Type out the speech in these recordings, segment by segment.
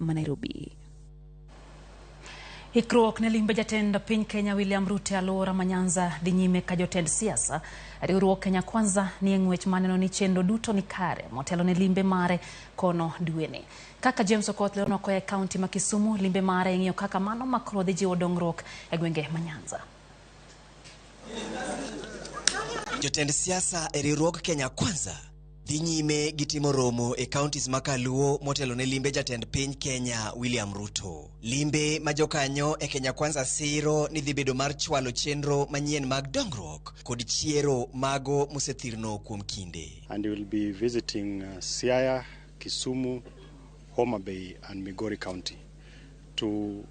ma Nairobi. Ikruok ne limbe jatend piny Kenya William Ruto e alwora ma Nyanza dhi nyime ka jotend siasa. Riwruok Kenya Kwanza ni e ng'wech maneno ni chenro duto ni kare motelo ne limbe mare kono dweni. Kaka James Okoth leronwa koa e kaunti ma Kisumu, limbe mare ing'iyo kaka mano makro dhi jiwo dongruok e gwenge ma Nyanza. Jotend siasa e riwruog Kenya Kwanza dhi nyime gi timo romo e counties ma Kaluo motelo ne limbe jatend piny Kenya William Ruto. Limbe ma jokanyo e Kenya Kwanza siro ni dhi bedo mar chwalo chenro manyien mag dongruok kod chiero mago mosethirno kuom kinde. And he will be visiting Siaya, Kisumu, Homa Bay and Migori County to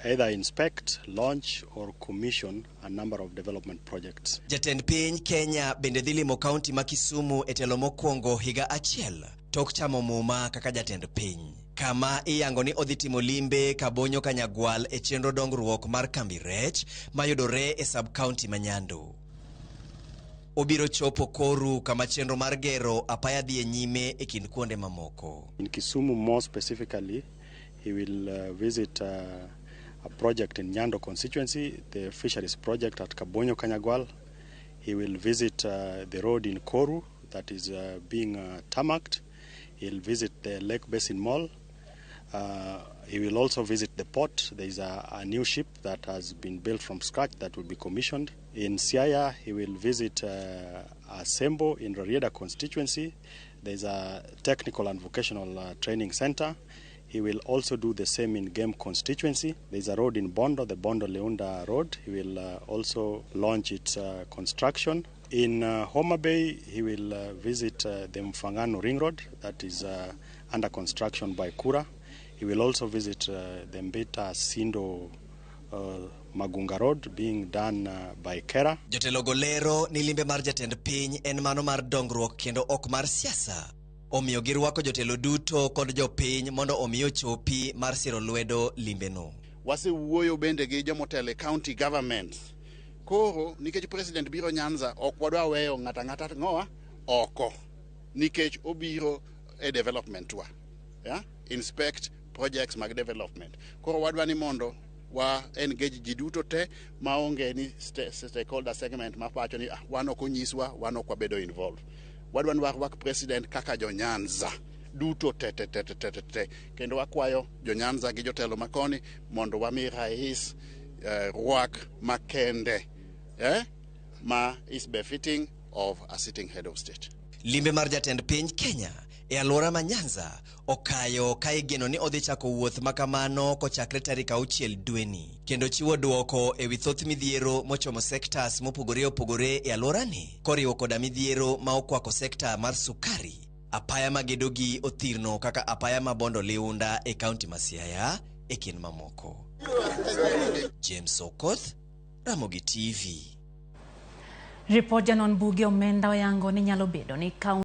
either inspect, launch or commission a number of development projects. Jatend piny Kenya bende dhi limo kaunti ma Kisumu e telo mokwongo higa achiel tok chamo muma kaka jatend piny. Kama iyango ni odhi timo limbe Kabonyo Kanyagwal e chenro dongruok mar kambi rech mayudore e sub county ma Nyando. Obiro chopo Koru kama chenro mar gero apaya dhi e nyime e kind kuonde mamoko. In Kisumu more specifically, he will visit a project in Nyando constituency, the fisheries project at Kabonyo Kanyagwal. He will visit the road in Koru that is being tarmacked. He'll visit the Lake Basin Mall. He will also visit the port. There is a new ship that has been built from scratch that will be commissioned. In Siaya, he will visit Asembo in Rarieda constituency. There is a technical and vocational training center. He will also do the same in Gem constituency. There is a road in Bondo, the Bondo Leunda Road. He will also launch its construction. In Homa Bay, he will visit the Mfangano Ring Road that is under construction by Kura. He will also visit the Mbita Sindo Magunga Road being done by Kera. Jotelogo lero ni limbe mar jatend piny en mano mar dongruok kendo ok mar siasa. Omiyo girwako jotelo duto kod jopiny mondo omi ochopi mar siro lwedo limbeno. Wasewuoyo bende gi jomotelo e county governments. Koro nikech president biro Nyanza, ok wadwa weyo ng'ato ang'ata ng'owa oko nikech obiro e development wa, yeah? Inspect projects mag development. Koro wadwa ni mondo wa engage ji duto te maonge ni stakeholder segment ma pacho ni ah, wan ok onyiswa, wan ok wabedo involved. Wadwa ni warwak president kaka jo Nyanza duto te te te te te te kendo wakwayo jo Nyanza gi jotelo makoni mondo wami rais rwak makende ma is befitting of a sitting head of state. Limbe mar jatend piny Kenya e alwora ma Nyanza okayo ka igeno ni odhi chako wuoth ma kamano kochakre tarik 6 dweni kendo chiwo dwoko ewi thoth midhiero mochomo sectors mopogore opogore e alworani koriwo koda midhiero ma okwako sekta mar sukari, apaya magedo gi othirno kaka apaya ma Bondo Liunda e kaunti ma Siaya e kind mamoko. James Okoth, Ramogi TV. Ripod janon buge omenda oyango ni nyalo bedo ni kaunti